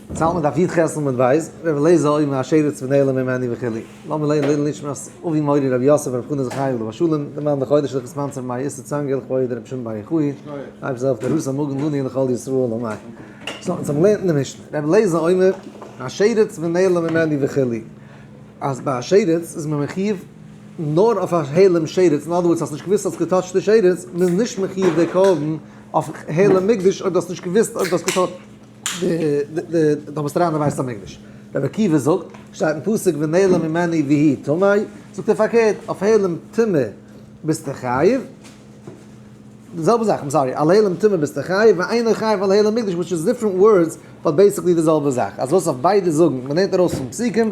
צאלט מען דף י"ח עמוד ב', רבי אליעזר אומר השרץ ונעלם ממני וכו'. לאמיר לערנען לעילוי נשמת אבי מורי רבי יוסף רבי חנא זכרי' עליו השלום, די מאן דחודש לכ' ספאנסער מאי איסר צאנגעל כבוד רבי שמעון בר יוחאי, לייב זאב דער רוס המגן לנו ולכל ישראל אמן. סאו אונז האבן געלערנט אין די משנה, רבי אליעזר אומר השרץ ונעלם ממני וכו', אז ביי א שרץ איז מען מחיוב נאר אויף א העלם שרץ, אין other words האסט נישט געוואוסט האסט געטאטשט די שרץ, מען איז נישט מחיוב די קרבן אויף העלם מקדש אויב דו האסט נישט געוואוסט אויב דו האסט געטאטשט די די ביסט אריין אין בית המקדש. רבי עקיבא זאגט, שטייט אין פסוק ונעלם ממני והוא טמא, זאגט ער פארקערט, אויף העלם טומאה ביסטו חייב, די זעלבע זאך, I'm sorry, על העלם טומאה ביסטו חייב, ואינו חייב על העלם מקדש, which is different words, but basically די זעלבע זאך. אז וואס אויף ביידע זאגן, מען נעמט ארויס פון פסוקים,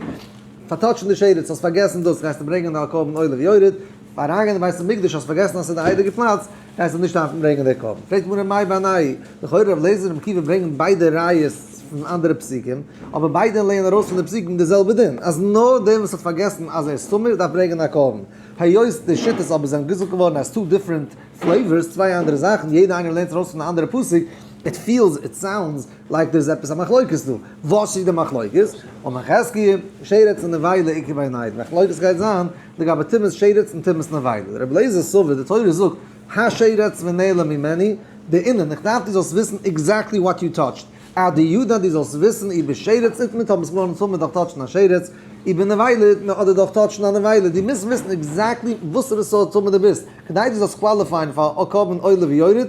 פארטאטשן די שרץ, האסט פארגעסן דאס, גייסטו ברענגען די קרבן עולה ויורד, אריינגיין אין בית המקדש, האסט פארגעסן אז ס'איז די הייליגע פלאץ, גייסטו נישט דארפן ברענגען די קרבן. פרעגט גמרא מאי בינייהו, לכאורה רבי אליעזר און רבי עקיבא ברענגען ביידע ראיות פון אנדערע פסוקים, אבער ביידע לערנען ארויס פון די פסוקים די זעלבע דין, אז נאר דער וואס האט פארגעסן אז ער איז טמא דארף ברענגען א קרבן. היות די שיטות אבער זענען געזאגט געווארן as two different flavors, צוויי אנדערע זאכן, יעדער איינער לערנט ארויס פון א אנדערע פסוק, it feels, it sounds, like דער איז עפעס א מחלוקת דא. וואס איז די מחלוקת? אמר חזקיה, שרץ און נבילה איכא בינייהו. די מחלוקת גייט זיין לגבי טומאת שרץ און טומאת נבילה. רבי אליעזר סבר, די תורה זאגט, השרץ ונעלם ממני, דאינן, איך דארף דו זאלסט וויסן exactly what you touched. אדידע דו זאלסט וויסן אי בשרץ איתמר טאמער ס'איז געווארן טמא דורך טאטשן א שרץ, אי בנבילה איתמר אדער דורך טאטשן א נבילה. דו מוזט וויסן exactly וואסערע סארט טומאה דו ביסט, כדי דו זאלסט קוואליפייען פאר א קרבן עולה ויורד.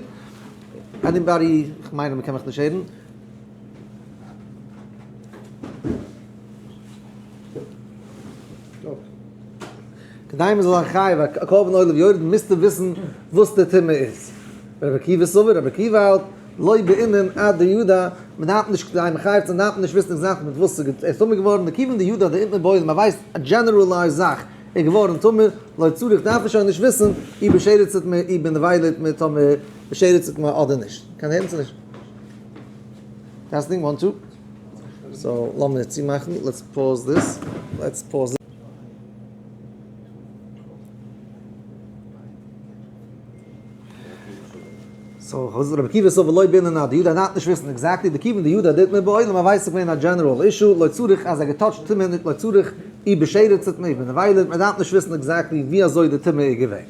Anybody, כ'מיין אז מ'קען מיך נישט הערן. כדי מ'זאל זיין חייב א קרבן עולה ויורד מוזטו וויסן וואס די טומאה איז. רבי עקיבא סבר, רבי עקיבא האלט, לא בעינן עד דידע, מ'דארף נישט כדי מחייב צו זיין דארף מען נישט וויסן exactly מיט וואס ס'איז טמא געווארן, דכיון דידע דאיתמר בעולם מ'ווייסט א generalized זאך איז געווארן טמא, לא צריך דארף מען שוין נישט וויסן אי בשרץ איתמר אי בנבילה איתמר טאמער בשרץ איתמר אדער נישט. קען הערן צו נישט? Testing one two. So לאמיר צומאכן, let's pause this, let's pause. So רבי עקיבא סבר לא בעינן עד דידע דארף נישט וויסן exactly דכיון דידע דאיתמר בעולם מען ווייסט ס'געווען א general issue לא צריך אז ער געטאטשט טומאה נישט לא צריך אי בשרץ איתמר אי בנבילה מען דארף נישט וויסן exactly ווי אזוי די טומאה איז געווען.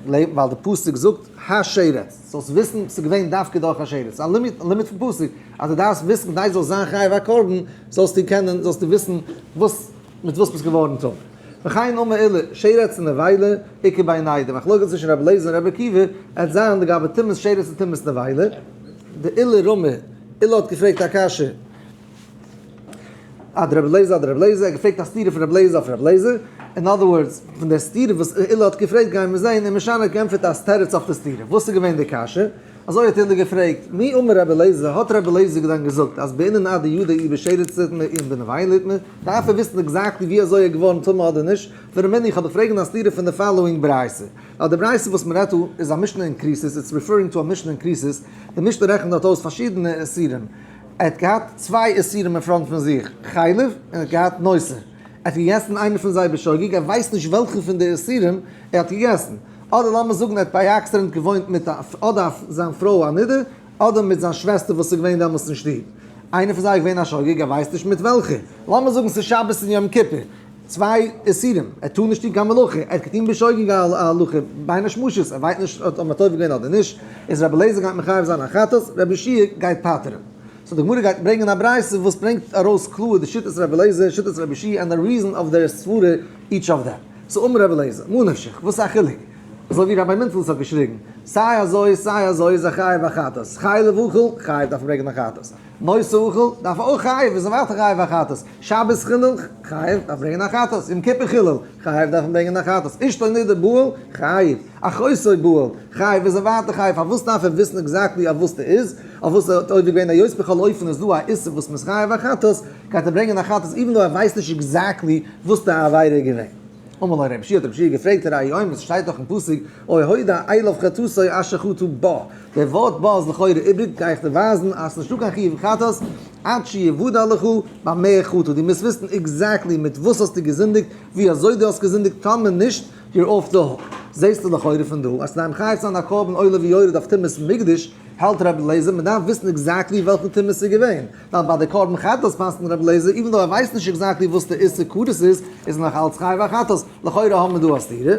ווייל די פסוק זאגט השרץ זאלסט וויסן ס'איז געווען דווקא דורך א שרץ א לימיט פון פסוק אז דו דארפסט וויסן כדי זאלסט זיין חייב א קרבן זאלסטו קענען זאלסטו וויסן וואס מיט וואס ביסט געווארן טמא. וכן אמר עולא, שרץ און נבילה, איכא בינייהו, די מחלוקת צווישן רבי אליעזר און רבי עקיבא, עט זיין לגבי טומאת שרץ און טומאת נבילה. דעולא רמי, עולא האט געפרעגט א קשיא, אדרבי אליעזר אדרבי אליעזר, ער האט געפרעגט א סתירה פון רבי אליעזר אויף רבי אליעזר, in other words, פון דער סתירה וואס עולא האט געפרעגט גייען מיר זען און משנה האט געענטפערט א תירוץ אויף די סתירה. וואס איז געווען די קשיא? אזוי האט עולא געפרעגט, מי אמר רבי אליעזר, האט רבי אליעזר דען געזאגט אז בעינן עד דידע אי בשרץ איתמר אי בנבילה איתמר, דארף ער וויסן exactly ווי אזוי ער איז געווארן טמא אדער נישט, ורמינהו איך האב דיך פרעגן א סתירה פון די following ברייתא. ווייל די ברייתא וואס מען רעדט דא איז א משנה אין כריתות, it's referring to א משנה אין כריתות, די משנה רעכנט דארט אויס פארשידענע איסורים, ער האט געהאט צוויי איסורים אין front פון זיך, חלב און ער האט געהאט נותר, ער האט געגעסן איינע פון זיי בשוגג, ער ווייסט נישט וועלכע פון די איסורים ער האט געגעסן. אדער לאמיר זאגן ער האט by accident געוואוינט מיט אדער זיין פרוי א נידה, אדער מיט זיין שוועסטער וואס איז געווען דעמאלס אין שטוב. איינער פון זיי איז געווען א שוגג, ער ווייסט נישט מיט וועלכע. לאמיר זאגן ס'איז שבת און יום כיפור, צוויי איסורים, ער טאר נישט טון קיין מלאכה, ער האט געטון בשוגג א הלכה בין השמשות, ער ווייסט נישט אויב מ'האט עובר געווען אדער נישט, איז רבי אליעזר גייט מחייב זיין א חטאת, רבי יהושע גייט פטר'ן. So די גמרא גייט ברענגען א ברייתא וואס ברענגט ארויס קלאר די שיטת רבי אליעזר, שיטת רבי יהושע and the reason of their סברה each of them. So אמר רבי אליעזר, מה נפשך, וואס איז א חילוק? אזוי ווי רבי מינטלס האט געשריגן, סיי אזוי סיי אזוי איז א חייב א חטאת, חלב אכל, חייב דארף מען ברענגען א חטאת, נותר אכל, דארף ער אויך חייב, איז ער ווייטער חייב א חטאת, שבת חילול, חייב, דארף ברענגען א חטאת, יום כיפור חילול, חייב דארף מען ברענגען א חטאת, אשתו נידה בעל, חייב, אחותו בעל, חייב איז ער ווייטער חייב, פארוואס דארף ער וויסן exactly אויף וואס די איז, אויף וואס ער האט עובר געווען היות בכל אופן איז דא א איסור וואס מ'איז חייב א חטאת, גייט ער ברענגען א חטאת even though ער ווייסט נישט exactly וואס די עבירה איז געווען. אמר לו רבי יהושע האט רבי יהושע געפרעגט הרי הוא אומר ס'שטייט דאך אין פסוק או הודע אליו חטאתו אשר חטא בה, דער ווארט בה איז לכאורה איבריג, גיי איך דיר ווייזן אז ס'נישטא קיין חיוב חטאת עד שיוודע לך במה חטא, דו מוזט וויסן exactly מיט וואס האסטו געזינדיגט, ווי אזוי דו האסט געזינדיגט, טאמער נישט, you're off the hook. זעסטו לכאורה פון דא אז כדי מחייב צו זיין א קרבן עולה ויורד אויף טומאת מקדש, האלט רבי אליעזר מען דארף וויסן exactly וועלכע טומאה ס'איז געווען, ווייל ביי די קרבן חטאת פסק'נט רבי אליעזר even though ער ווייסט נישט exactly וואס די איסור כרת איז, איז ער נאך אלץ חייב א חטאת, לכאורה האבן מיר דא א סתירה.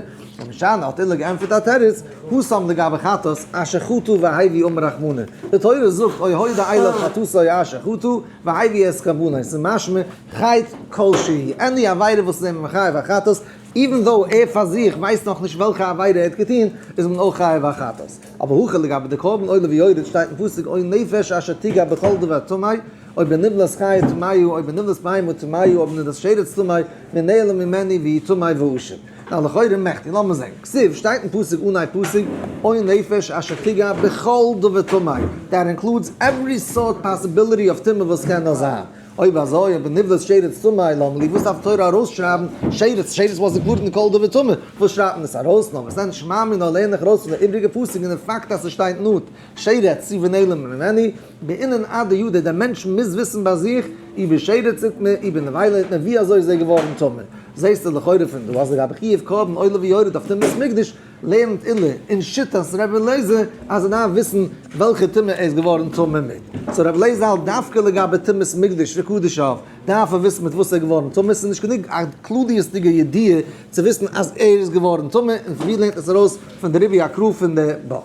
ומשני האט עולא געענטפערט א תירוץ, התם לגבי חטאת, אשר חטא והביא אמר רחמנא, די תורה זאגט או הודע אליו חטאתו אשר חטא והביא את קרבנו, ס'איז משמע חטא כל שהוא, any עבירה וואס איז אים מחייב א חטאת, even though ער פאר זיך ווייסט נאכנישט וועלכע עבירה ער האט געטון, איז מען אויך חייב א חטאת. אבער הכא לגבי די קרבן עולה ויורד שטייט אין פסוק או נפש אשר תגע בכל דבר טמא, או בנבלת חיה טמאה, או בנבלת בהמה טמאה, או בנבלת שרץ טמא, ונעלם ממנו והוא טמא ואשם. נאר לכאורה מעכטיג, לאמיר זען. כתיב, שטייט אין פסוק אנהייב פסוק, או נפש אשר תגע בכל דבר טמא, that includes every sort possibility of טומאה וואס קען נאר זיין. אויב אזוי, אויב בנבלת שרץ טמא, למה לי, וואס דארף תורה ארויסשרייבן שרץ, שרץ was included אין כל דבר טמא, וואס שרייבט מען עס ארויס? נאר וואס דען שמע מינה לערן איך ארויס פון די איבריגע פסוק און די פאקט אז ס'שטייט נאנט שרץ צו ונעלם ממנו, בעינן עד דיודע, דער מענטש מוז וויסן ביי זיך, אי בשרץ איתמר, אי בנבילה איתמר, ווי אזוי איז ער געווארן טמא? זעסטו לכאורה פון דא אז לגבי חיוב קרבן עולה ויורד אויף טומאת מקדש, לערנט עולא אין שיטת רבי אליעזר אז ער דארף וויסן וועלכע טומאה ער איז געווארן טמא מיט. so רבי אליעזר האלט דווקא לגבי טומאת מקדש וקדשיו דארף ער וויסן מיט וואס ער איז געווארן טמא, ס'איז נישט גענוג א כלליות'דיגע ידיעה צו וויסן אז ער איז געווארן טמא, און פון ווי לערנט עס ארויס? פון די ריבוי הקרא פון די בה.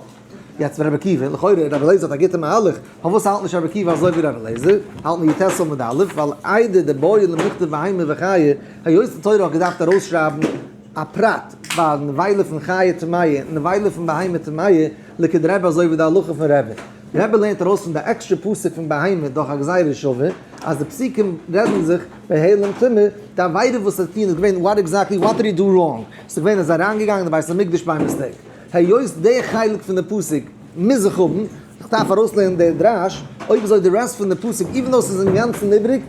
יעצט רבי עקיבא, לכאורה רבי אליעזר האט א גוטע מהלך, פארוואס האלט נישט רבי עקיבא אזוי ווי רבי אליעזר? האלט מיר יט עמוד א', ווייל איידי דבעי למכתב בהמה וחיה, היות די תורה האט געדארפט ארויסשרייבן א פרט ביי נבילה פון חיה טמאה און נבילה פון בהמה טמאה, לכדרבי אזוי ווי די הלכה פון רבי. רבי לערנט ארויס פון די עקסטרע פסוק פון בהמה דורך א גזירה שווה, אז די פסוקים רעדן זיך בהעלם טומאה, די עבירה וואס ער האט געטון איז געווען what exactly what did he do wrong, ס'איז געווען אז ער איז אריינגעגאנגען אין בית המקדש by mistake. היות די חלק פון די פסוק מוז איך האבן, איך דארף ארויסלערנען די דרש, אויב אזוי די rest פון די פסוק even though ס'איז אינגאנצן איבריג,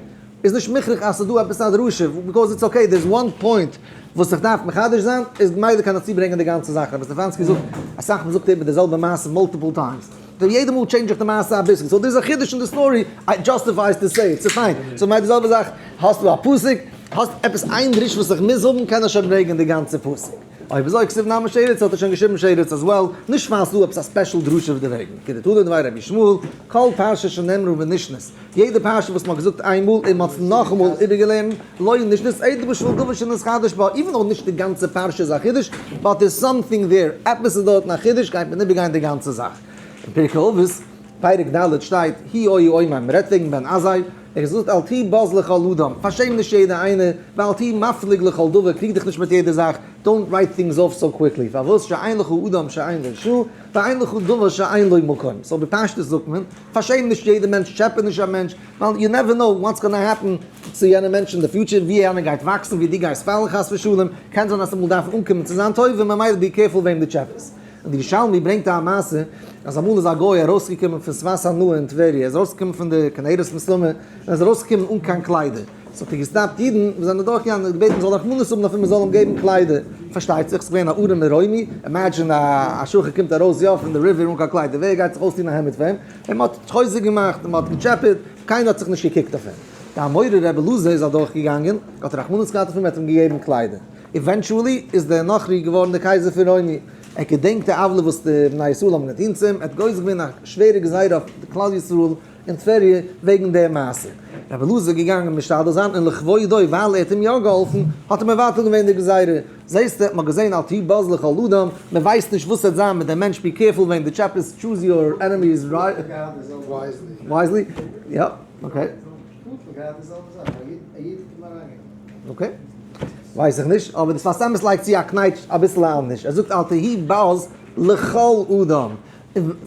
איז נישט מוכרח אז ס'איז דא עפעס א דרשה, because it's okay, there is one point וואס איך דארף מחדש זיין, איז ממילא קען איך צוברענגען די גאנצע זאך, רבי סטעפאנסקי זאגט, אסאך מאל זאגט ער איבער די זעלבע מעשה multiple times, so יעדע מאל change איך די מעשה אביסל, so דאס איז א חידוש אין די story, it justifies to say it, ס'איז פיין, so ממילא די זעלבע זאך, האסטו א פסוק, האסט עפעס איין דרוש וואס איך מוז האבן, קען איך שוין ברענגען די גאנצע פסוק. אויב אזוי כתיב נמי שרץ האט ער שוין געשריבן שרץ as well, נישט ווייל ס'דא עפעס א special דרשה דערוועגן, כדתנא דבי רבי ישמעאל, כל פרשה שנאמרה ונשנית, יעדע פרשה וואס מ'האט געזאגט איין מאל און מ'האט עס נאכאמאל איבערגעלערנט, לא נשנית אלא בשביל דבר שנתחדש בה, even though נישט די גאנצע פרשה איז א חידוש, but there's something there, עפעס איז דארטן א חידוש, גייט מען איבערגיין די גאנצע זאך. אין פרקי אבות, פרק ד' שטייט, הוא היה אומר, מ'רעדט וועגן בן עזאי, ער זאגט אל תהי בז לכל אדם, פארשעם נישט יעדע איינער, ואל תהי מפליג לכל דבר, קריג דיך נישט מיט יעדע זאך, don't write things off so quickly, פארוואס שאין לך אדם שאין לו שעה, ואין לך דבר שאין לו מקום, so בפשטות זאגט מען, פארשעם נישט יעדע מענטש, טשעפע נישט א מענטש, ווייל you never know what's gonna happen צו יענע מענטש אין די future, ווי יענער גייט וואקסן, ווי דו גייסט פאלן חס ושלום, קען זיין אז אמאל דארף אנקומען צו זיין טובה, ממילא be careful וועם דו טשעפעסט. און די ירושלמי ברענגט א מעשה, אז אמאל איז א גוי ארויסגעקומען פון שפת הנהר אין טבריה, ער איז ארויסגעקומען פון די כנרת מסתמא, און ער איז ארויסגעקומען אן קיין קליידער. ס'האט ער געסטאפט אידן וואס זענען דורכגעגאנגען און געבעטן מ'זאל רחמנות האבן אויף אים מ'זאל אים געבן קליידער. פארשטייט זיך, ס'איז געווען א ארעמער רוימי, imagine א שחור קומט ארויס יא פון די river אן קיין קליידער, ווער גייט זיך אויסטון א העמד פאר אים? און מ'האט חוזק געמאכט און מ'האט געטשעפעט, קיינער האט זיך נישט געקוקט אויף אים. די אמורא רבי אלעזר איז אדורכגעגאנגען, האט רחמנות געהאט אויף אים, ער האט אים געגעבן קליידער. eventually איז דער נוכרי געווארן דער קייזער פון רוימי. ער געדענקט די עוולה וואס די בני ישראל האבן געטון צו אים, ער האט גוזר געווען א שווערע גזירה אויף כלל ישראל אין טבריה וועגן די מעשה. רבי אלעזר איז געגאנגען משתדל זיין און לכבודו ווייל ער האט אים יא געהאלפן האט ער מבטל געווען די גזירה. זעסטו, מ'האט געזען אל תהי בז לכל אדם, מ'ווייסט נישט וואס וועט זיין מיט דעם מענטש be careful וועם דו טשעפעסט, choose your enemies wisely. יא, okay. Okay. ווייס איך נישט, אבער די שפת אמת לייגט צו א קנייטש אביסל אנדערש, ער זאגט אל תהי בז לכל אדם,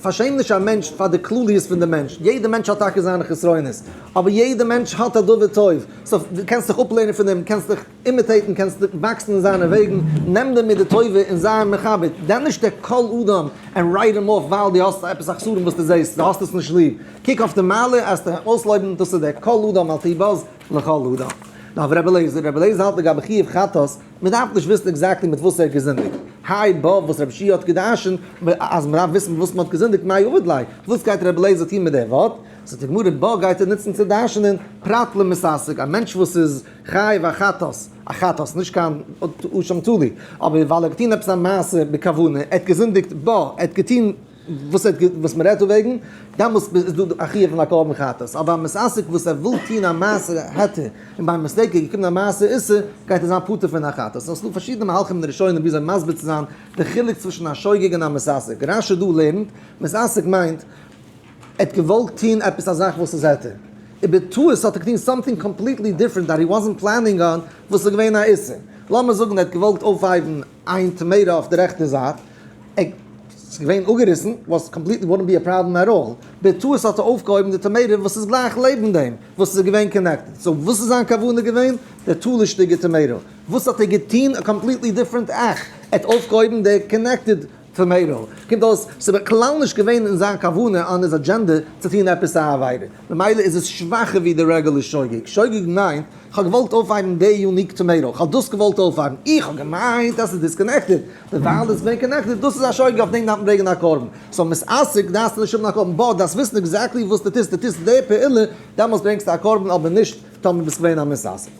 פארשעם נישט א מענטש פאר די כלליות פון די מענטש, יעדע מענטש האט טאקע זיינע חסרונות, אבער יעדע מענטש האט א דבר טוב, so דו קענסט דיך אפלערנען פון אים, קענסט דיך imitate ן, קענסט וואקסן אין זיינע וועגן, נעם דיר מיט די טובה און זיי אים מכבד, דען נישט דער כל אדם and write אים off ווייל דו האסט עפעס א חסרון וואס דו זעסט, דו האסט עס נישט ליב, קוק אויף די מעלה, אז די אויסלויבן, דאס איז דער כל אדם אל תהי בז לכל אדם. נאר רבי אליעזר, רבי אליעזר האלט לגבי חיוב חטאת, מען דארף נישט וויסן exactly מיט וואס ער האט געזינדיגט. האי בה וואס רבי יהושע האט גע'דרש'נט אז מען דארף וויסן מיט וואס מען האט געזינדיגט מאי עביד ליה, וואס גייט רבי אליעזר טון מיט די ווארט? זאגט די גמרא בה גייט ער נוצן צו דרש'נען פרט למתעסק, א מענטש וואס איז חייב א חטאת, א חטאת, נישט קיין אשם תלוי, אבער ווייל ער האט געטון עפעס א מעשה בכוונה, ער האט געזינדיגט בה, ער האט געטון. וואס ער האט וואס מ'רעדט דא וועגן, דעמאלס איז דא א חיוב פון א קרבן חטאת, אבער א מתעסק וואס ער וויל טון א מעשה היתר און by mistake איז געקומען א מעשה איסור, גייט ער זיין פטור פון א חטאת. סאו ס'איז דא פארשידענע מהלכים אין די ראשונים וויאזוי מסביר צו זיין די חילוק צווישן א שוגג און א מתעסק. רשי דא לערנט, מתעסק מיינט ער האט געוואלט טון עפעס א זאך וואס איז היתר, און בטעות האט ער געטון something completely different that he wasn't planning on וואס איז געווען א איסור. לאמיר זאגן ער האט געוואלט אויפהייבן איין tomato אויף די רעכטע זייט, ער איז געווען אפגעריסן, וואס completely wouldn't be a problem at all, בטעות האט ער אויפגעהויבן די tomato וואס איז גלייך לעבן דעם וואס איז געווען connected, so וואס איז זיין כוונה געווען? די תלוש'דיגע tomato, וואס האט ער געטון? א completely different act, ער האט אויפגעהויבן די connected tomato, קומט אויס ס'איז בכלל נישט געווען אין זיין כוונה on his agenda צו טון עפעס א עבירה, ממילא איז עס שוואכער ווי די רעגולער שוגג, שוגג מיינט כ'האב געוואלט אויפהייבן די unique tomato, כ'האב דאס געוואלט אויפהייבן, איך האב געמיינט אז ס'איז disconnected, דערווייל איז עס געווען connected, דאס איז א שוגג אויף דעם דארף מען ברענגען א קרבן, so מתעסק דארפסטו נישט האבן א קרבן, but דארפסט וויסן exactly וואס דו טוסט, דו טוסט די פעולה, דעמאלטס ברענגסטו א קרבן אבער נישט טאמער ביסט געווען א מתעסק.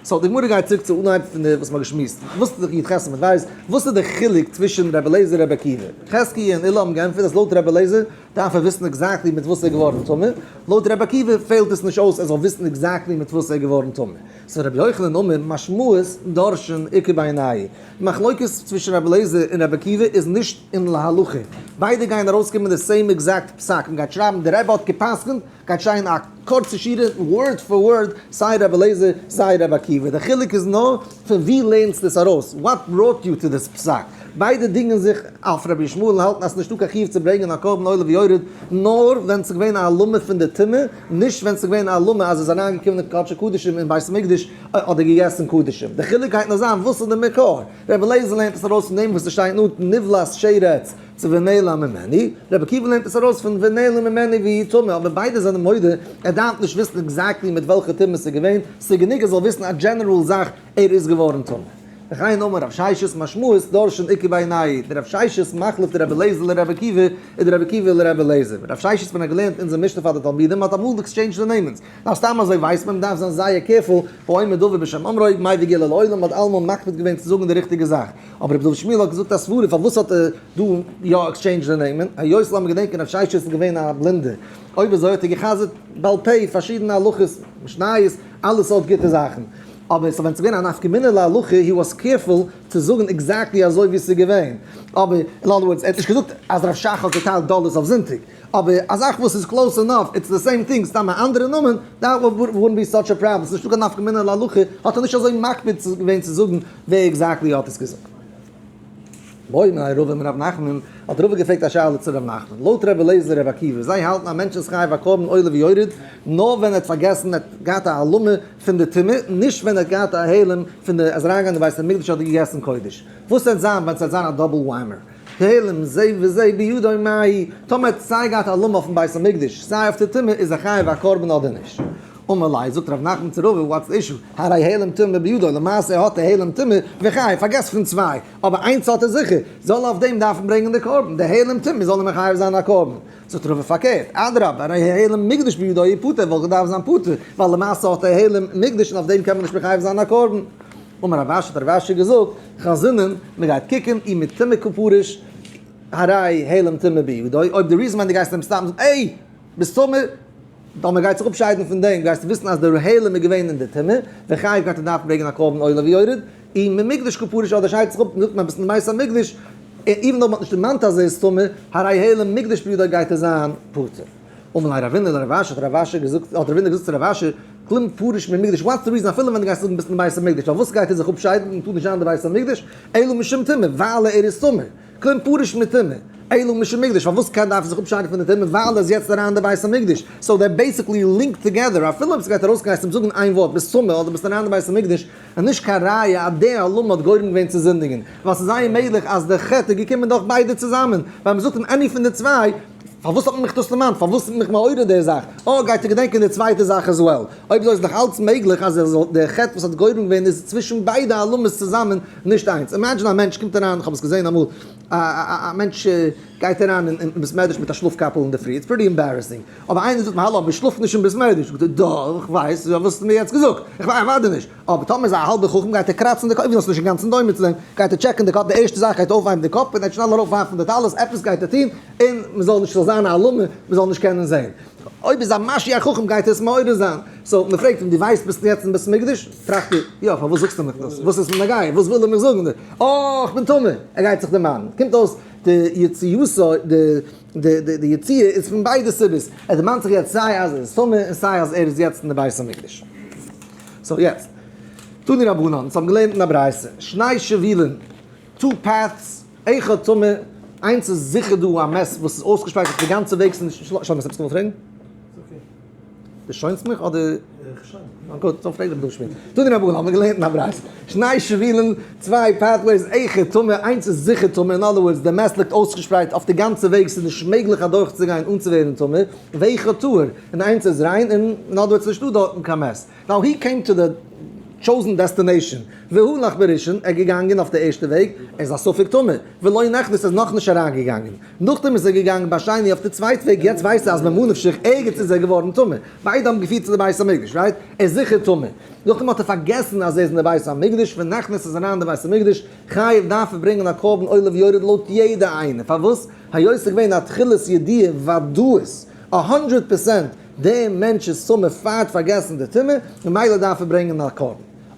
so די גמרא גייט צוריק צו אנהייב פון די וואס מ'האט געשמועסט, וואס איז די י"ח עמוד ב', וואס איז די חילוק צווישן רבי אליעזר און רבי עקיבא? חזקיה און עולא האבן געענטפערט אז לויט רבי אליעזר דארף ער וויסן exactly מיט וואס ער איז געווארן טמא, לויט רבי עקיבא פעלט עס נישט אויס ער זאל וויסן exactly מיט וואס ער איז געווארן טמא. so רבי יוחנן אמר משמעות דורשין איכא בינייהו. די מחלוקת צווישן רבי אליעזר און רבי עקיבא איז נישט אין להלכה, ביידע גייען ארויסקומען די same exact פסק, מ'גייט שרייבן די רבי האט גע'פסק'נט, גייט שטיין א קורצע שורה word for word סיי רבי אליעזר סיי רבי עקיבא, די חילוק איז נאר פון ווי לערנסטו עס ארויס, what brought you to this פסק, ביידע דינגען זיך אויף רבי ישמעאל און האלטן אז ס'נישטא קיין חיוב צו ברענגען א קרבן עולה ויורד נאר ווען ס'איז געווען א העלמה פון די טומאה, נישט ווען ס'איז געווען א העלמה אז עס איז אריינגעקומען אין קדשי קדשים אין בית המקדש אדער געגעסן קדשים, די חילוק גייט נאר זיין וואס איז די מקור, רבי אליעזר לערנט עס ארויס פון דעם וואס ס'שטייט נאנט נבלת שרץ צו ונעלם ממני, רבי עקיבא לערנט עס ארויס פון ונעלם ממני והוא טמא, אבער ביידע זענען מודה ער דארף נישט וויסן exactly מיט וועלכע טומאה ס'איז געווען, ס'איז גענוג ער זאל וויסן א general זאך ער איז געווארן טמא. וכן אמר רב ששת משמעות דורשין איכא בינייהו, דער רב ששת מחליף די רבי אליעזר לרבי עקיבא און די רבי עקיבא לרבי אליעזר. רב ששת ווען ער האט געלערנט אונזער משנה פאר די תלמידים האט אמאל exchange ט די נעמען. נאר סתם אזוי ווייסט מען, מ'דארף זיין זייער careful, האומר דבר בשם אומרו, מביא גאולה לעולם, מ'האט אלעמאל מקפיד געווען צו זאגן די ריכטיגע זאך. אבער רבי דוד שמואל האט געזאגט א סברה פארוואס האט ער דא יא exchange ט די נעמען, היות לאמיר געדענקען רב ששת איז געווען א בלינדער, אויב אזוי האט ער גע'חזר'ט בעל פה פארשידענע הלכות, משניות, אלע סארט גוטע זאכן. אבער so ווען ס'איז געווען א נפקא מינה להלכה, he was careful צו זאגן exactly אזוי ווי ס'איז געווען. אבער אין other words, ער האט נישט געזאגט אז רב שך האט געטיילט דאללערס אויף זונטאג. אבער א זאך וואס איז close enough, it's the same thing, סתם א אנדערע נאמען, that wouldn't be such a problem, ס'איז נישטא קיין נפקא מינה להלכה, האט ער נישט אזוי מקפיד געווען צו זאגן ווער exactly האט עס געזאגט. בעא מיניה רבא מרב נחמן, האט רבא געפרעגט א שאלה צו ר' נחמן, לויט ר' אליעזר ר' עקיבא, זיי האלטן א מענטש איז חייב א קרבן עולה ויורד נאר ווען ער האט פארגעסן ער האט געהאט א העלמה פון די טומאה, נישט ווען ער האט געהאט א העלם פון די אז אריינגיין אין בית המקדש אדער געגעסן קודש. וואס וועט זיין ווען ס'וועט זיין א double whammy? העלם זה וזה בידו מהו, טאמער האט סיי געהאט העלמה אויפן בית המקדש סיי אויף די טומאה איז ער חייב א קרבן אדער נישט? אמר ליה, זאגט ר' נחמן צו רבא, what's the issue? הרי העלם טומאה בידו, למעשה האט ער העלם טומאה וחייב, פארגעס פון צוויי, אבער איינס האט ער זיכער, זאל ער אויף דעם דארפן ברענגען די קרבן, די העלם טומאה זאל ער מחייב זיין א קרבן. זאגט רבא פארקערט, אדרבה, הרי העלם מקדש בידו הוא פטור, וואלט געדארפט זיין פטור, ווייל למעשה האט ער העלם מקדש און אויף דעם קען מען נישט מחייב זיין א קרבן. אמר רב אשי, האט רב אשי געזאגט, חזינן, מען גייט קוקן, אי מטומאה קא פריש, הרי העלם טומאה בידו, אויב די reason ווען דו גייסט אים סתם זאגן, עי! ביסט טמא, דאן מען גייט זיך אפשיידן פון דעם, גייסטו וויסן אז דער העלם איז געווען אין די טומאה, וחייב גייט ער דארפן ברענגען א קרבן עולה ויורד, אי ממקדש קא פריש אדער שיידט זיך אפ, זאגט מען ביסט אין בית המקדש, even though מען האט נישט דערמאנט אז ער איז טמא, הרי העלם מקדש בידו גייט ער זיין פטור. אמר ליה רבינא לרב אשי, האט רב אשי געזאגט, האט רבינא געזאגט צו רב אשי, כלום פריש ממקדש, what's the reason אפילו ווען דו גייסט זאגן ביסט אין בית המקדש, פארוואס גייט ער זיך אפשיידן און טאר נישט זיין אין די בית המקדש, אלא משום טומאה, ווייל ער איז טמא. כלום פריש מטומאה, אלא משום מקדש, פארוואס קען דארף ער זיך אפשיידן פון די טומאה ווייל ער איז יעצט אריין אין די בית המקדש, so they're basically linked together, אפילו אויב ס'גייט ארויסגיין צום זאגן איין ווארט ביסט טמא אדער ביסט אריין אין די בית המקדש, איז נישט קיין ראיה אז די העלמה האט גורם געווען צו זינדיגן, ווייל ס'איז זייער מעגליך אז די חטא איז געקומען דורך ביידע צוזאמען, ווייל מ'זאגט אים any פון די צוויי, פארוואס האט מען מיך דאס דערמאנט, פארוואס איז מיך מעורר די זאך, אה, גייט ער געדענקען די צווייטע זאך as well. אויב אזוי איז נאך אלץ מעגליך אז ער זאל, דער חטא וואס האט גורם געווען איז צווישן ביידע העלמות צוזאמען, נישט איינס. Imagine א מענטש קומט אריין, איך האב עס געזען אמאל, א מענטש גייט אריין אין בית מדרש מיט א שלאף קאפל אינדערפרי, it's pretty embarrassing. אבער איינער זאגט מיר האלא, מען שלאפט נישט אין בית מדרש. זאגט ער, דאך, איך ווייס, וואס האסטו מיר יעצט געזאגט? איך ווייס אוודאי נישט. אבער טאמער איז א האלבער חכם גייט ער קראצן די קאפ, אויב איז נישט אינגאנצן דומה צו דעם, גייט ער טשעקן די קאפ, די ערשטע זאך גייט ער אויפהייבן די קאפ און ער וועט שנעל ארויפווארפן די טלית, עפעס גייט ער טון און מען זאל נישט, ס'זאל זיין א העלמה, מען זאל נישט קענען זען. אויב איז א משהו א חכם גייט ער עס מעורר זיין. So מען פרעגט אים, דו ווייסט ביסט יעצט אין בית מקדש? טראכט ער, יא, פארוואס זאגסטו מיך דאס? וואס איז נוגע? וואס וויל ער מיך זאגן? אה, איך בין טמא! ער גייט זיך דערמאנען. קומט אויס די יציאתו, די יציאה איז פון ביידע סיבות, ער דערמאנט זיך יעצט סיי אז ער איז טמא און סיי אז ער איז יעצט אין די בית המקדש. So יעצט, תנו רבנן, אונז האבן געלערנט אין א ברייתא, שני שבילין, two paths, אחד טמא, איינס איז זיכער דא א מת וואס איז אויסגעשפרייט אויף די גאנצע וועג, ס'איז נישט, שלמה האסט עפעס געוואלט פרעגן? דו שוינסט מיך אדער? איך שוין. גוט, so פרעג דיך דא שמיט. תנו רבנן, האבן מיר געלערנט אין א ברייתא, שני שבילין, צוויי pathways, אחד טמא, איינס איז זיכער טמא, in other words, די מת ליגט אויסגעשפרייט אויף די גאנצע וועג, ס'איז נישט מעגליך אדורכצוגיין אן צו ווערן טמא, ואחד טהור, און איינס איז ריין, און in other words נישטא דארטן קיין מת. Now he came to the chosen destination, והלך בראשון, ער איז געגאנגען אויף די ערשטע וועג, ער איז א ספק טמא, ולא נכנס, ער איז נאכנישט אריינגעגאנגען. נאכדעם איז ער געגאנגען בשני אויף די צווייטע וועג, יעצט ווייסט ער אז ממה נפשך ערגעץ איז ער געווארן טמא, ביידע האבן געפירט צו די בית המקדש, right? ער איז זיכער טמא. נאכדעם האט ער פארגעסן אז ער איז אין די בית המקדש, ונכנס איז אריין אין די בית המקדש, חייב דארף ער ברענגען א קרבן עולה ויורד לויט יעדע איינע, פארוואס? היות ס'איז געווען א תחילת ידיעה וודאות, א הונדרעט פערסענט דער מענטש איז טמא פארט פארגעסן די טומאה, ממילא דארף ער ברענגען א קרבן.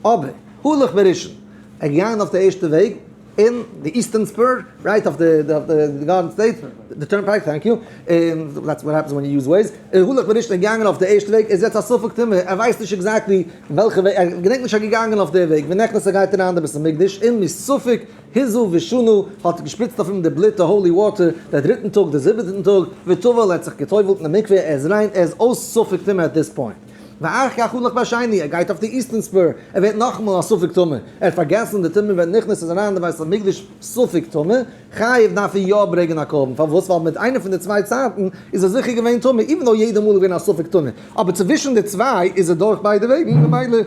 אבער, הלך בראשון, ער איז געגאנגען אויף די ערשטע וועג, אין די eastern spur, right אויף די גארדן סטעיט, די turnpike, thank you, און that's what happens when you use Waze, און הלך בראשון איז געגאנגען אויף די ערשטע וועג, איז יעצט א ספק טומאה, ער ווייסט נישט exactly וועלכע וועג, ער געדענקט נישט ער איז געגאנגען אויף די וועג, ונכנס ער גייט אריין אין די בית המקדש, און מספק הזו ושנו האט געשפריצט אויף אים די בלוט די holy water, דער דריטן טאג, דער זיבעטן טאג, וטבל ער האט זיך גע'טובל'ט אין די מקווה, ער איז ריין, ער איז אויס ספק טומאה at this point. ואחר כך הלך בשני, ער גייט אויף די eastern spur, ער ווערט נאכאמאל א ספק טמא, ער האט פארגעסן די טומאה ונכנס איז אריין אין די בית המקדש ספק טמא, חייב דארף ער יא ברענגען א קרבן, פארוואס? ווייל מיט איינע פון די צוויי צייטן איז ער זיכער געווען טמא, even though יעדע מאל איז געווען א ספק טמא, אבער צווישן די צוויי איז ער דורך ביידע וועגן, ממילא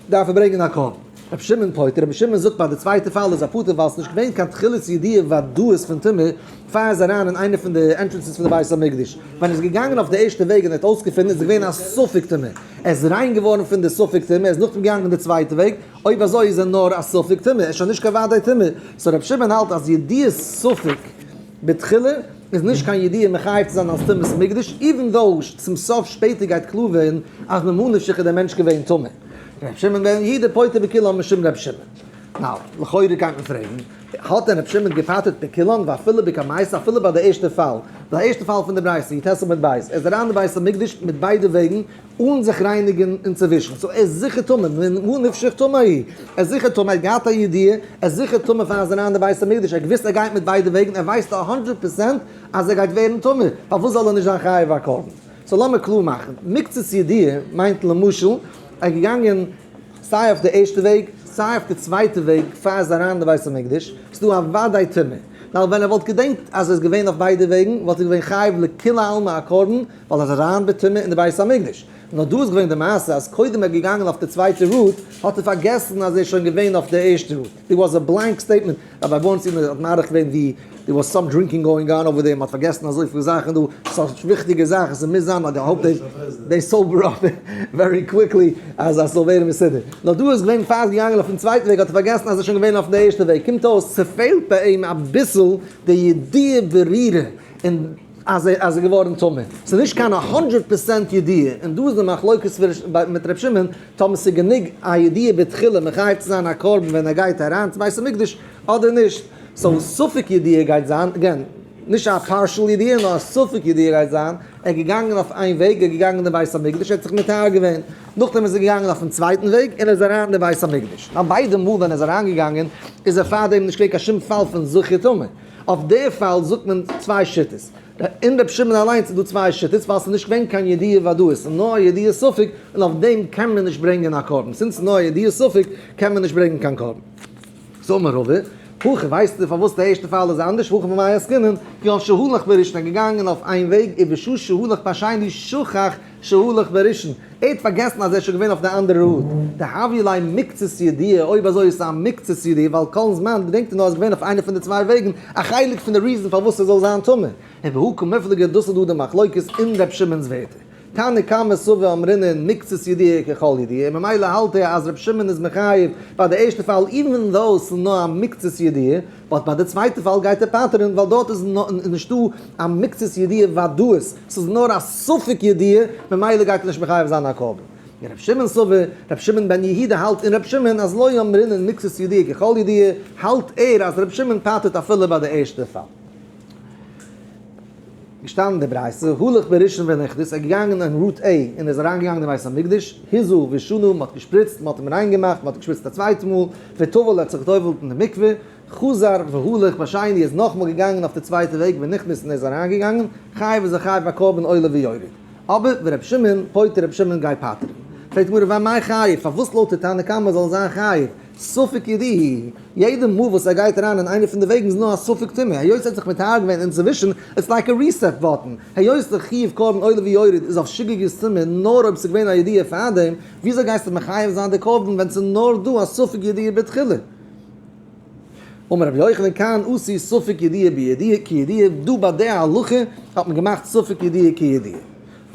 דארף ער ברענגען א קרבן. רבי שמעון פוטר, רבי שמעון זאגט ביי די צווייטע פאל איז ער פטור ווייל עס איז נישט געווען קיין תחילת ידיעה וודאות פון טומאה פאר ער איז אריין אין איינע פון די entrances פון די בית המקדש. ווען ער איז געגאנגען אויף די ערשטע וועג און ער האט אויסגעפונען איז ער געווען א ספק טמא. ער איז ריין געווארן פון די ספק טומאה, ער איז נאכדעם געגאנגען די צווייטע וועג, אויב אזוי איז ער נאר א ספק טמא, ער איז שוין נישט קיין וודאי טמא. So רבי שמעון האלט אז ידיעת ספק בתחילה איז נישט קיין ידיעה מחייב צו זיין אלס טומאת מקדש, even though צום סוף שפעטער גייט קלאר ווערן אז ממה נפשך איז דער מענטש געווען טמא. ר' שמעון בן יהודה פוטר בכולן משום ר' שמעון. Now, לכאורה גייט מען פרעגן, האט דען ר' שמעון געפטר'ט בכולן ואפילו בקמייתא אפילו ביי די ערשטע פאל, ביי די ערשטע פאל פון די ברייתא, י"ט עמוד ב', ער איז אריין אין בית המקדש מיט ביידע וועגן אן זיך רייניגן אינצווישן, so ער איז זיכער טמא, ממה נפשך טמא הוא, ער איז זיכער טמא, ער האט געהאט א ידיעה, ער איז זיכער טמא פאר ער איז אריין אין די בית המקדש, ער האט געוואוסט ער גייט מיט ביידע וועגן, ער ווייסט א הונדרעט פערסענט אז ער גייט ווערן טמא, פארוואס זאל ער נישט זיין חייב א קרבן? So לאמיר קלאר מאכן, מקצת ידיעה מיינט למשל, ער איז געגאנגען סיי אויף די ערשטע וועג, סיי אויף די צווייטע וועג פאר ער איז אריין אין די בית המקדש, ס'איז דא א וודאי טומאה. ווייל ווען ער וואלט געדענקט אז ער איז געווען אויף ביידע וועגן, וואלט ער געווען חייב לכולי עלמא א קרבן, ווייל ער איז אריין בטומאה אין די בית המקדש. נאר דא איז געווען די מעשה אז קודם ער איז געגאנגען אויף די צווייטע route, האט ער פארגעסן אז ער איז שוין געווען אויף די ערשטע route. There was a blank statement. Rabbi Bornstein האט מאריך געווען ווי there was some drinking going on over there, מ'האט פארגעסן אזויפיל זאכן דא, such וויכטיגע זאכן, ס'מוז זיין אז די hope they sober up very quickly אז עס זאל ווערן מסודר. נאר דא איז געווען פאר ער איז געגאנגען אויפן צווייטן וועג האט ער פארגעסן אז ער איז שוין געווען אויף די ערשטע וועג, קומט אויס ס'פעלט ביי אים אביסל די ידיעה ברורה און אז ער איז געווארן טמא. ס'איז נישט קיין א הונדרעט פערסענט ידיעה, און דא איז די מחלוקת מיט ר' שמעון, טאמער ס'איז גענוג א ידיעה בתחילה מחייב צו זיין א קרבן ווען ער גייט אריין צום בית המקדש אדער נישט. So ספק ידיעה גייט זיין, again, נישט א partial ידיעה נאר א ספק ידיעה גייט זיין, ער איז געגאנגען אויף איין וועג, ער איז געגאנגען אין די בית המקדש, ער האט זיך מטהר געווען, נאכדעם איז ער געגאנגען אויפן צווייטן וועג און ער איז אריין אין די בית המקדש. נאר ביידע מאל ווען ער איז אריינגעגאנגען איז ער פארדעם נישט געווען קיין שום פאל פון זכר טמא. אויף די פאל זאגט מען צוויי שיטות. אין רבי שמעון אליינס איז דא צוויי שיטות ווייל ס'איז נישט געווען קיין ידיעה ודאות, ס'איז נאר א ידיעה ספק און אויף דעם קען מען נישט ברענגען א קרבן, since ס'איז נאר א ידיעה ספק קען מען נישט ברענגען קיין קרבן. So אמר רבא, הכא ווייסטו פארוואס די ערשטע פאל איז אנדערש, הכא במאי עסקינן, כגון שהלך בראשון איז געגאנגען אויף איין וועג ובשעה שהלך בשני שכח שהלך בראשון, ער האט פארגעסן אז ער איז שוין געווען אויף די אנדערע route, דהויא ליה מקצת ידיעה, אויב אזוי איז עס א מקצת ידיעה ווייל כל זמן געדענקט ער נאר אז ער איז געווען אויף איינע פון די צוויי וועגן, א חלק פון די reason פארוואס ער זאל זיין טמא. און והא קמיפלגי דאס איז דא די מחלוקת אין ר' שמעון'ס ווערטער. תנא קמא סבר אמרינן מקצת ידיעה ככל ידיעה און ממילא האלט ער אז ר' שמעון איז מחייב ביי די ערשטע פאל even though ס'איז נאר א מקצת ידיעה, but ביי די צווייטע פאל גייט ער פטר'ן ווייל דארט איז נישטא א מקצת ידיעה ודאות, ס'איז נאר א ספק ידיעה, ממילא גייט ער נישט מחייב זיין א קרבן. און ר' שמעון סבר, ר' שמעון בן יהודה האלט אין ר' שמעון אז לא אמרינן מקצת ידיעה ככל ידיעה, האלט ער אז ר' שמעון פטר'ט אפילו ביי די ערשטע פאל. געשטאנען די ברייתא, הלך בראשון ונכנס, ער איז געגאנגען אין route A און איז אריינגעגאנגען אין בית המקדש, הזה ושנה, מען האט געשפריצט, מען האט אים ריין געמאכט, מען האט געשפריצט א צווייטע מאל, וטבל, ער האט זיך גע'טובל'ט אין די מקווה, חזר והלך בשני, איז נאכמאל געגאנגען אויף די צווייטע וועג, ונכנס און ער איז אריינגעגאנגען, חייב איז ער חייב א קרבן עולה ויורד. אבער ור' שמעון, פוטר ר' שמעון גייט פטר'ן. פרעגט די גמרא ואמאי חייב, פארוואס לויט די תנא קמא זאל ער זיין חייב? ספק ידיעה, יעדע מאל וואס ער גייט אריין אין איינע פון די וועגן איז נאר א ספק טומאה, היות ער האט זיך מטהר געווען אינצווישן, it's like a reset button, היות די חיוב קרבן עולה ויורד איז אויף שגגת טומאה נאר אויב ס'איז געווען א ידיעה פארדעם, וויאזוי גייסטו מחייב זיין די קרבן ווען ס'איז נאר דא א ספק ידיעה בתחילה? אמר רבי יוחנן כאן עשו ספק ידיעה בידיעה כידיעה, דא ביי די הלכה האט מען געמאכט ספק ידיעה כידיעה.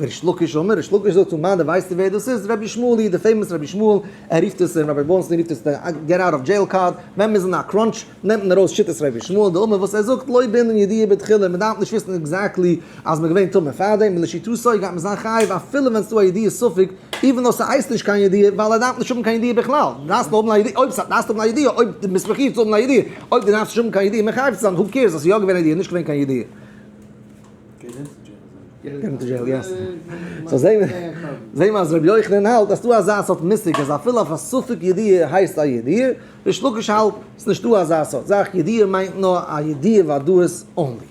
וריש לקיש אמר, ריש לקיש זאגט ומאן דו ווייסטו ווער דאס איז? רבי ישמעאל היא, די famous רבי ישמעאל, ער רופט עס און רבי בורנסטין רופט עס די get out of jail card, ווען מ'איז אין א crunch נעמט מען ארויס שיטת רבי ישמעאל, דאמר וואס ער זאגט לא בעינן ידיעה בתחילה, מ'דארף נישט וויסן exactly אז מ'איז געווען טמא פארדעם, ולשיטתו גייט מען זיין חייב אפילו ווען ס'דא א ידיעה ספק, even though ס'הייסט נישט קיין ידיעה, ווייל ער דארף נישט האבן קיין ידיעה בכלל, דו דארפסט נאר האבן א ידיעה, אויב דארפסט האבן א ידיעה, אויב דו ביסט מחיוב צו האבן א ידיעה, אויב דו דארפסט נישט האבן קיין ידיעה מחייב צו זיין, who cares אז ס'איז יא געווען א ידיעה, נישט געווען קיין ידיעה. Get into jail, yes. So זעהן מיר אז רבי יוחנן האלט אז ס'דא אזא סארט מושג אז אפילו אויף א ספק ידיעה הייסט א ידיעה, ריש לקיש האלט ס'איז נישטא אזא סארט זאך, ידיעה מיינט נאר א ידיעה ודאות only.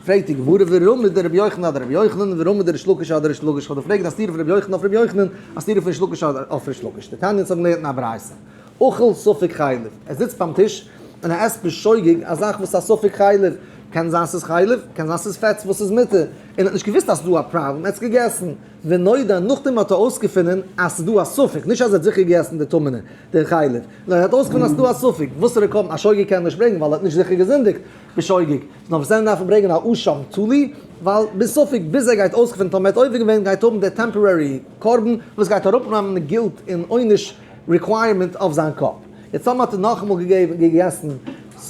פרעגט די גמרא ורמי דרבי יוחנן אדער רבי יוחנן ורמי דריש לקיש אדער ריש לקיש, כ'האב דיר פרעגט א סתירה פון רבי יוחנן אויף רבי יוחנן, א סתירה פון ריש לקיש אויף ריש לקיש. דתניא אונז האבן געלערנט אין א ברייתא, אכל ספק חלב, ער זיצט ביים טיש און ער עסט בשוגג א זאך וואס איז א ספק חלב, קען זיין ס'איז חלב, קען זיין ס'איז פעטס וואס איז מותר, און ער האט נישט געוואוסט אז ס'איז דא א פראבלעם, ער האט עס געגעסן, ונודע, נאכדעם האט ער אויסגעפונען אז ס'איז דא א ספק, נישט אז ער האט זיכער געגעסן די טמא'נע, די חלב, נאר ער האט אויסגעפונען אז ס'איז דא א ספק, וואסערע קרבן א שוגג קען נישט ברענגען ווייל ער האט נישט זיכער געזינדיגט בשוגג, נאר וואס דען דארף מען ברענגען א אשם תלוי, ווייל בספק ביז ער גייט אויסגעפונען טאמער ער האט עובר געווען גייט האבן די temporary קרבן וואס גייט אראפנעמען די guilt און עונש requirement אויף זיין קאפ. יעצט טאמער האט ער נאכאמאל געגעבן געגעסן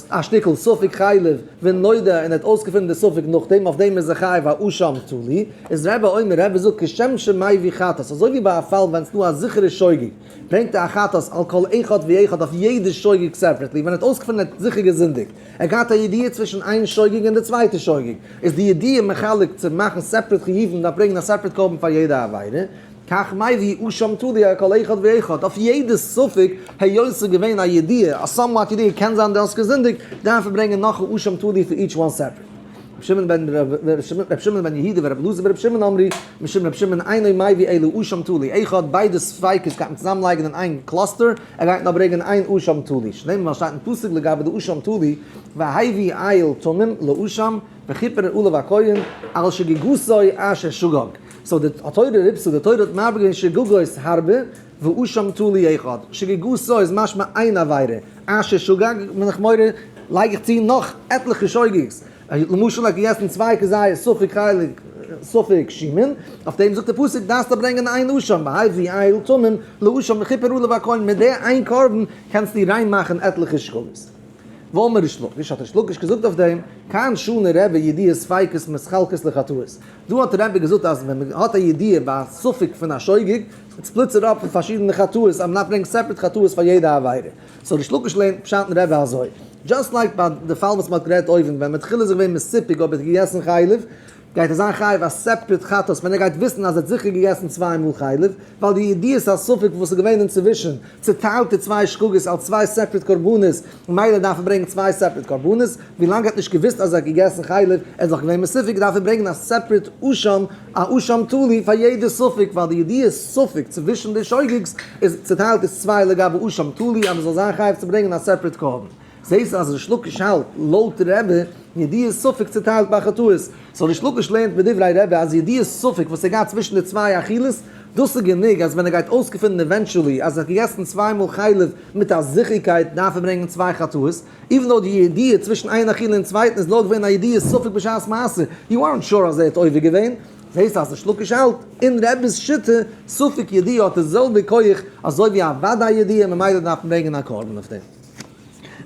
א שטיקל ספק חלב ונודע און ער האט אויסגעפונען די ספק נאכדעם אויף דעם איז ער חייב א אשם תלוי, איז רבי אומר רבי זאגט כשם שמביא חטאת אזוי ווי ביי א פאל ווען ס'דא א זיכערע שוגג ברענגט ער א חטאת על כל אחד ואחד אויף יעדע שוגג separately ווען ער האט אויסגעפונען ער האט זיכער געזינדיגט ער האט געהאט א ידיעה צווישן איין שוגג און די צווייטע שוגג איז די ידיעה מחלק צו מאכן separate חיובים דארף ברענגען א separate קרבן פאר יעדע עבירה. כך מביא אשם תלוי על כל אחד ואחד, אויף יעדע ספק, היות ס'איז געווען א ידיעה, א somewhat ידיעה, קען זיין דו האסט געזינדיגט, דארף ער ברענגען נאך א אשם תלוי פאר each one separate. רבי שמעון בן רבי שמעון בן יהודה ורבי אלעזר ברבי שמעון אמרו, משום רבי שמעון אינו מביא אלא אשם תלוי אחד, ביידע ספיקות גייט מען צוזאם לייגן אין איין cluster, ער גייט נאר ברענגען איין אשם תלוי, שנאמר ווייל שטייט אין פסוק לגבי די אשם תלוי, והביא איל תמים לאשם, וכיפר עליו הכהן, על שגגתו אשר שגג. so די תורה ריפסו, די תורה האט מרבה געווען שגגות הרבה, ואשם תלוי אחד. שגגתו איז משמע איין עבירה, אשר שגג, בין איך מודה, לייג איך צו נאך עטליכע שוגג'ס. למשל ער האט געגעסן צוויי כזית ספק חלב ספק שמן, אויף דעם זאגט די פסוק דארפסטו ברענגען איין אשם, והביא איל תמים לאשם וכיפר עליו הכהן, מיט די איין קרבן קענסטו ריין מאכן עטליכע שגגות. ואמר ריש לקיש, האט ריש לקיש געזאגט אויף דעם, כאן שנה רבי ידיעות ספיקות מתחלקות לחטאות. דא האט רבי געזאגט אז ווען מען האט א ידיעה ביי א ספק פון א שוגג, split זיך אפ פון פארשידענע חטאות אז מען דארף ברענגען separate חטאות פאר יעדע עבירה. so ריש לקיש לערנט פשט אין רבי אזוי. just like ביי די פאל וואס מען האט גערעדט אויבן ווען מתחילה איז ער געווען מסופק אויב ער האט געגעסן חלב, גייט ער זיין חייב א separate חטאת ווען ער גייט וויסן אז ער האט זיכער געגעסן צוויי מאל חלב, ווייל די ידיעת הספק וואס איז געווען אינצווישן צוטיילט די צוויי שגגות אלס צוויי separate קרבנות, ממילא דארף ער ברענגען צוויי separate קרבנות, ווילאנג ער האט נישט געוויסט אז ער האט געגעסן חלב, ער איז נאך געווען מסופק דארף ער ברענגען א separate אשם, א אשם תלוי פאר יעדע ספק, ווייל די ידיעת ספק צווישן די שוגג'ס איז צוטיילט איז צוויי לגבי אשם תלוי אז מען זאל זיין חייב צו ברענגען א separate קרבן. זעהסט אז ריש לקיש האלט לויט רבי ידיעת ספק צוטיילט ביי חטאות, so ריש לקיש לערנט בדברי רבי אז ידיעת ספק וואס ער געהאט צווישן די צוויי אכילות, דאס איז גענוג אז ווען ער גייט אויסגעפינען eventually אז ער האט געגעסן צוויי מאל חלב מיט א זיכערקייט דארף ער ברענגען צוויי חטאות, even though די ידיעה צווישן איין אכילה און צווייטן איז נאר געווען א ידיעת ספק בשעת מעשה, you aren't sure אז ער האט עובר געווען. זעהסט אז ריש לקיש האלט אין רבי'ס שיטה, ספק ידיעה האט די זעלבע כח אזוי ווי א ודאי ידיעה ממילא דארף מען ברענגען א קרבן אויף דעם.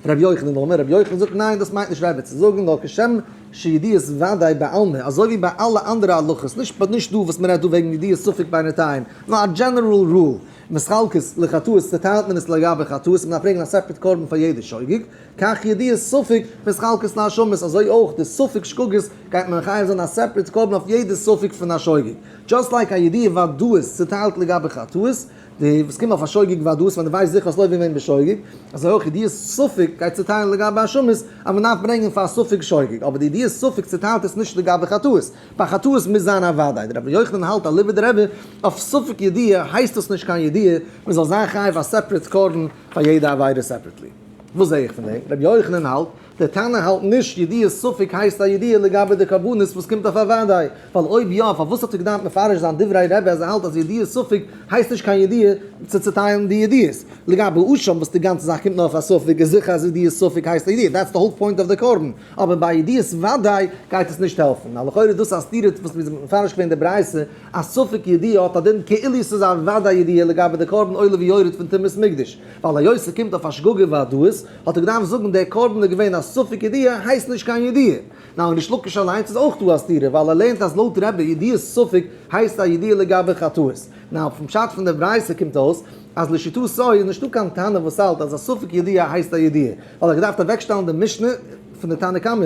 רבי יוחנן אמר, רבי יוחנן זאגט ניין דאס מיינט נישט רבי צו זאגן נאר כשם שידיעת ודאי בעלמא אזוי ווי ביי אלע אנדערע הלכות נישט נישט דא וואס מען רעדט דא וועגן ידיעת ספק בינתיים נאר א general rule מתחלקות לחטאות צוטיילט מען עס לגבי חטאות מען דארף ברענגען א separate קרבן פאר יעדע שוגג כך ידיעת ספק מתחלקות להאשמות אזוי אויך די ספק שגגות גייט מען מחייב זיין א separate קרבן אויף יעדע ספק פון א שוגג just like א ידיעה ודאות צוטיילט לגבי חטאות די וואס קומט אויף א שוגג ודאות ווען די ווייסט זיכער אז לא געווען בשוגג, אזוי אויך ידיעת ספק גייט צוטיילן לגבי האשמות אז מען דארף ברענגען פאר א ספק שוגג, אבער די ידיעת ספק צוטיילט עס נישט לגבי חטאות, ביי חטאות מוז זיין א וודאי, דער רבי יוחנן האלט אליבא דרבי אויף ספק ידיעה הייסט דאס נישט קיין ידיעה, מען זאל זיין חייב א separate קרבן פאר יעדע עבירה separately. וואס זעה איך פון דעם? רבי יוחנן האלט דער תנא האלט נישט ידיעת ספק הייסט א ידיעה לגבי די קרבנות וואס קומט אויף א וודאי, ווייל אויב יא פארוואס האט ער געדארפט מפרש זיין דברי רבי אז ער האלט אז ידיעת ספק הייסט נישט קיין ידיעה צו צוטיילן די ידיעות? לגבי אשם וואס די גאנצע זאך קומט נאר אויף א ספק איז זיכער אז ידיעת ספק הייסט א ידיעה, that's the whole point of the קרבן, אבער ביי ידיעת וודאי גייט עס נישט העלפן, נאר לכאורה איז דאס א סתירה וואס מיר זענען מפרש געווען די ברייתא אז ספק ידיעה האט א דין כאילו ס'איז א וודאי ידיעה לגבי די קרבן עולה ויורד פון טומאת מקדש, ווייל היות ס'קומט אויף א שגגה וודאות האט ער געדארפט זאגן דער קרבן איז געווען א ספק ידיעה הייסט נישט קיין ידיעה. נאר אין ריש לקיש אליינס איז אויך דא א סתירה ווייל ער לערנט אז לויט רבי ידיעת ספק הייסט א ידיעה לגבי חטאות. נאר פון פשט פון די ברייתא קומט אויס אז לשיטתו איז נישטא קיין תנא וואס האלט אז א ספק ידיעה הייסט א ידיעה ווייל ער האט געדארפט אוועקשטעלן די משנה פון די תנא קמא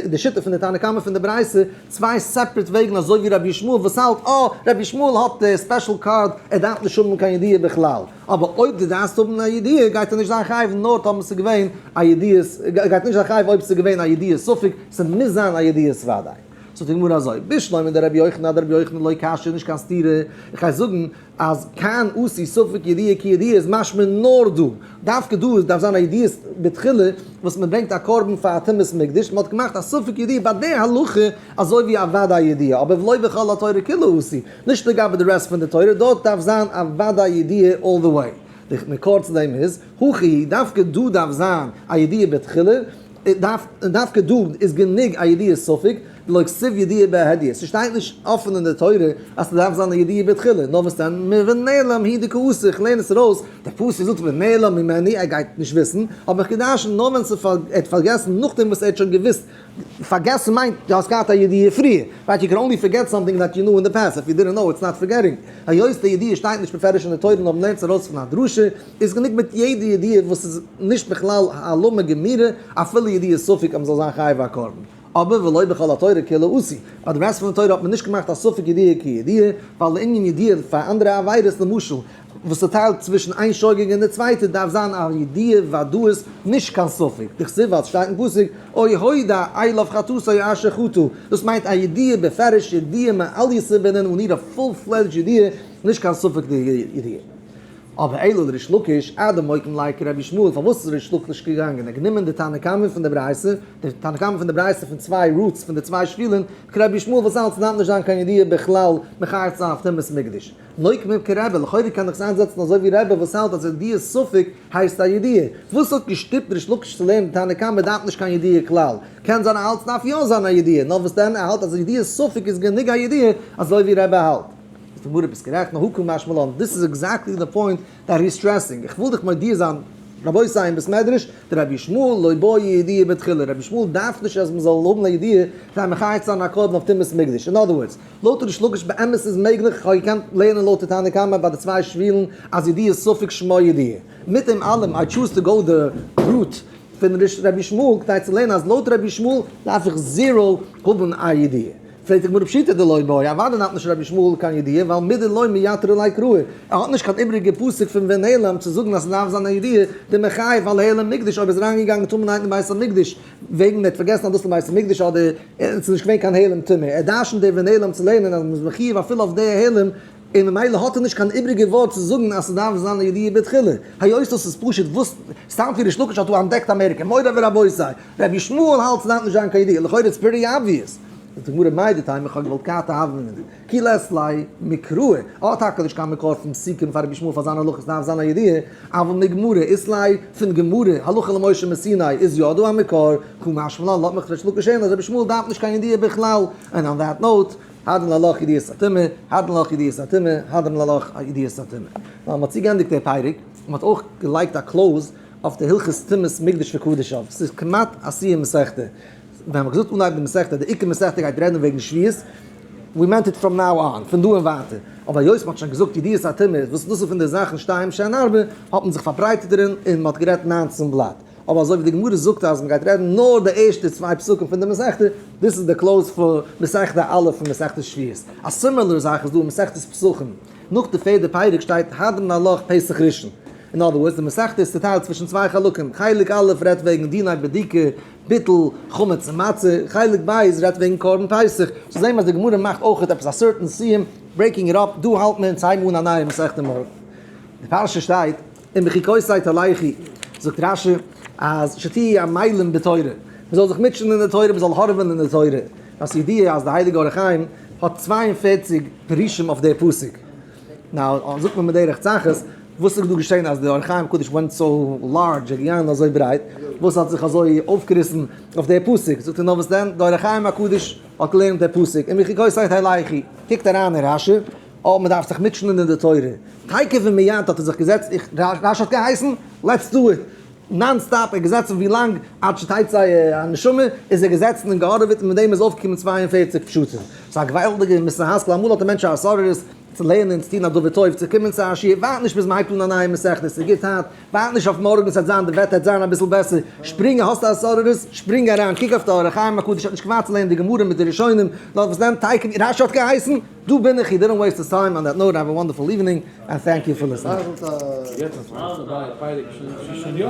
די שיטה פון די תנא קמא פון די ברייתא צוויי separate וועגן אזוי ווי רבי ישמעאל וואס האלט אה רבי ישמעאל האט די special card ער דארף נישט האבן קיין ידיעה בכלל. אבער אויב דו דארפסט האבן א ידיעה גייט ער נישט זיין חייב נאר טאמער ס'איז געווען א ידיעת, גייט נישט זיין חייב אויב ס'איז געווען א ידיעת ספק, ס'מוז זיין א ידיעת וודאי. זאגט די גמרא אזוי, בשלמא דרבי יוחנן אדרבי יוחנן לא קשיא נישט קיין סתירה, איך גיי זאגן אז כאן עשו ספק ידיעה כידיעה איז משמע נאר דא, דווקא דא דארף זיין א ידיעת בתחילה וואס מען ברענגט א קרבן פאר א טומאת מקדש, מען האט געמאכט א ספק ידיעה ביי די הלכה אזוי ווי א וודאי ידיעה, אבער ולא בכל התורה כולה עשו, נישט לגבי די rest פון די תורה, דארט דארף זיין א וודאי ידיעה all the way. די מקור צו דעם איז, הכא דווקא דא דארף זיין א ידיעה בתחילה, דווקא דא איז גענוג א ידיעת ספק, דלא כתיב ידיעה בהדיא, ס'שטייט נישט אפען אין די תורה אז ס'דארף זיין א ידיעה בתחילה, נאר וואס דען, מונעלם הוא דקאתי, איך לערן עס ארויס, דער פסוק זאגט ונעלם ממנו, ער גייט נישט וויסן, האב איך געדרשנט נאר ווען ער האט פארגעסן נאכדעם וואס ער האט שוין געוויסט פארגעסן מיינט דו האסט געהאט א ידיעה פריער, right you can only forget something that you knew in the past, if you didn't know it's not forgetting, היות די ידיעה שטייט נישט בפירוש אין די תורה נאר מ'לערנט עס ארויס פון א דרשה, איז גענוג מיט יעדע ידיעה וואס איז נישט בכלל העלמה גמירה, אפילו ידיעת ספק אז מ'זאל זיין חייב א קרבן. אבער ולא בכל התורה כולה עשו, ביי די rest פון די תורה האט מען נישט געמאכט א ספק ידיעה כידיעה, ווייל לענין ידיעה פאר אנדערע עבירות למשל וואס צוטיילט צווישן איין שוגג און די צווייטע דארף זיין א ידיעה ודאות נישט קיין ספק, דכתיב ווייל ס'שטייט אין פסוק או הודע אליו חטאתו אשר חטא, דאס מיינט א ידיעה בפירוש ידיעה מעלייתא בענין און איר א full fledged ידיעה נישט קיין ספק ידיעה. אבער אלא לריש לקיש אדמוקים ליה כרבי ישמעאל פארוואס איז ריש לקיש געגאנגען ער גענומען די תנא קמא פון די ברייתא, די תנא קמא פון די ברייתא פון צוויי routes פון די צוויי שבילים כרבי ישמעאל וואס אלץ דארף נישט זיין קיין ידיעה בכלל מחייב צו זיין אויף טומאת מקדש. נוקמים כרבי, לכאורה קען איך עס איינזעצן אזוי ווי רבי וואס האלט אז ידיעת ספק הייסט א ידיעה. וואס האט געשטופט ריש לקיש צו לערנען תנא קמא דארף נישט קיין ידיעה כלל. קען זיין ער האלט סדארף יא זיין א ידיעה, נאר וואס דען ער האלט אז ידיעת ספק איז גענוג א ידיעה אזוי ווי רבי האלט. איז די גמרא ביסט גערעכט נאר הא קא משמע לן, this is exactly the point that he's stressing, איך וויל דיך מודיע זיין רבותי אין בית מדרש, דרבי ישמעאל לא בעי ידיעה בתחילה, רבי ישמעאל דארף נישט אז מ'זאל האבן א ידיעה כדי מחייב צו זיין א קרבן אויף טומאת מקדש, in other words, לויט ריש לקיש באמת איז מעגליך, איך האב געקענט לערנען לויט די תנא קמא ביי די צוויי שבילן אז ידיעת ספק שמה ידיעה. מיט דעם אלעם I choose to go the route פון רבי ישמעאל כדי צו לערנען אז לויט רבי ישמעאל דארף איך zero האבן א ידיעה. פרעגט די גמרא פשיטא דלא בעי, אוודאי דארף נישט רבי ישמעאל קיין ידיעה ווייל מדלא מייתרא ליה קראי, ער האט נישט קיין איבריגע פסוק פון ונעלם צו זאגן אז ס'דארף זיין א ידיעה, דמחייב על העלם מקדש אויב ער איז אריינגעגאנגען טמא'נערהייט אין בית המקדש וועגן ער האט פארגעסן אז דאס איז בית המקדש אדער עס איז נישט געווען קיין העלם טומאה, ער דרשנ'ט די ונעלם צו לערנען אז מ'איז מחיוב אפילו אויף די העלם. און ממילא האט ער נישט קיין איבריגע ווארט צו זאגן אז ס'דארף זיין א ידיעה בתחילה, היות דאס איז פשוט וואס סתם ווי ריש לקיש האט דא אנטדעקט אמעריקע, מורי ורבותי, רבי ישמעאל האלט ס'דארף נישט זיין קיין ידיעה, לכאורה it's pretty obvious. זאגט די גמרא מהו דתימא איך האב געוואלט קאטע הוה אמינא, כי לית ליה מקרא, האט טאקע נישט קיין מקור פון פסוקים פאר רבי ישמעאל פאר זיין הלכה ס'דארף זיין א ידיעה, אבל מגמרא אית ליה, פון גמרא, הלכה למשה מסיני איז יא דא א מקור, קא משמע לן לאזט מיך ריש לקיש הערן אז רבי ישמעאל דארף נישט קיין ידיעה בכלל, and on that note, הדרן עלך ידיעת הטומאה, הדרן עלך ידיעת הטומאה, הדרן עלך ידיעת הטומאה. ווייל מ'האט צוגעענדיגט דער פרק, און מ'האט אויך געלייגט א close אויף די הלכות טומאת מקדש וקדשיו. ס'איז כמעט א סיום מסכתא. ווען מ'האט געזאגט אנהייב די מסכתא, די עיקר מסכתא גייט רעדן וועגן שביעית, we meant it from now on, פון דא און ווייטער. אבער היות מ'האט שוין געזאגט ידיעת הטומאה, וואס דאס איז פון די זאכן שתיים שהן ארבע, האט מען זיך פארברייטערט דערין און מ'האט גערעדט 19 בלאט. אבער אזוי ווי די גמרא זאגט אז מ'גייט רעדן נאר די ערשטע צוויי פסוקים פון די מסכתא, דאס איז די close פון מסכתא א' פון מסכת שביעית. א similar זאך איז דא אין מסכת פסחים. נאך די פערדע פרק שטייט הדרן עלך פסח ראשון. אין other words, די מסכתא איז צוטיילט צווישן צוויי חלקים, חלק א' רעדט וועגן דיני בדיקה, ביטול, חמץ און מצה, חלק ב' רעדט וועגן קרבן פסח. so זעהן מיר אז די גמרא מאכט אויך עפעס א certain סיום, breaking it up, דא האלט מען אונז הייבן אן א נייע מסכתא מארגן. די פרשה שטייט. אם בחוקותי תלכו, זאגט רשי אז שתהיו עמלים בתורה, מען זאל זיך מוטשען אין די תורה, מען זאל הארעווען אין די תורה, דאס ידיעה אז די הייליגע אור החיים האט 42 פירושים אויף די פסוק. now זאגט מען בדרך צחות, וואס איז דא געשען אז די אור החיים הקדוש went so large, ער איז געגאנגען אזוי ברייט, וואס האט זיך אזוי אויפגעריסן אויף די פסוק, זאגט ער נאר וואס דען, די אור החיים הקדוש האט געלערנט די פסוק, אם בחוקותי תלכו, קוקט אריין אין רשי, אה, מען דארף זיך מוטשענען אין די תורה. תיכף ומיד האט ער זיך געזעצט, איך, רשי האט געהייסן, let's do it. non stop, ער איז געזעצן ווי לאנג, עד שתצא הנשמה, איז ער געזעצן און געהארעוועט און מיט דעם איז אויפגעקומען 42 פשטים. ס'איז א געוואלדיגע מוסר השכל, אמאל האט א מענטש א התעוררות צו לערנען, צו טון א דבר טוב, צו קומען צו א שיעור, ווארט נישט ביז מען הייבט אן א נייע מסכת, ס'איז גוט היינט, ווארט נישט אויף מארגן ס'וועט זיין, די וועטער וועט זיין אביסל בעסער, שפרינג, האסט א התעוררות, שפרינג אריין, קוק אויף די אור החיים הקדוש האט נישט געווארט צו לערנען די גמרא מיט די ראשונים, נאר וואס דען, תיכף, רשי האט געהייסן, דא בין איך, you didn't waste his time, on that note, have a wonderful evening, and thank you for listening. יעצט אז מ'האט א פרק שוין יא.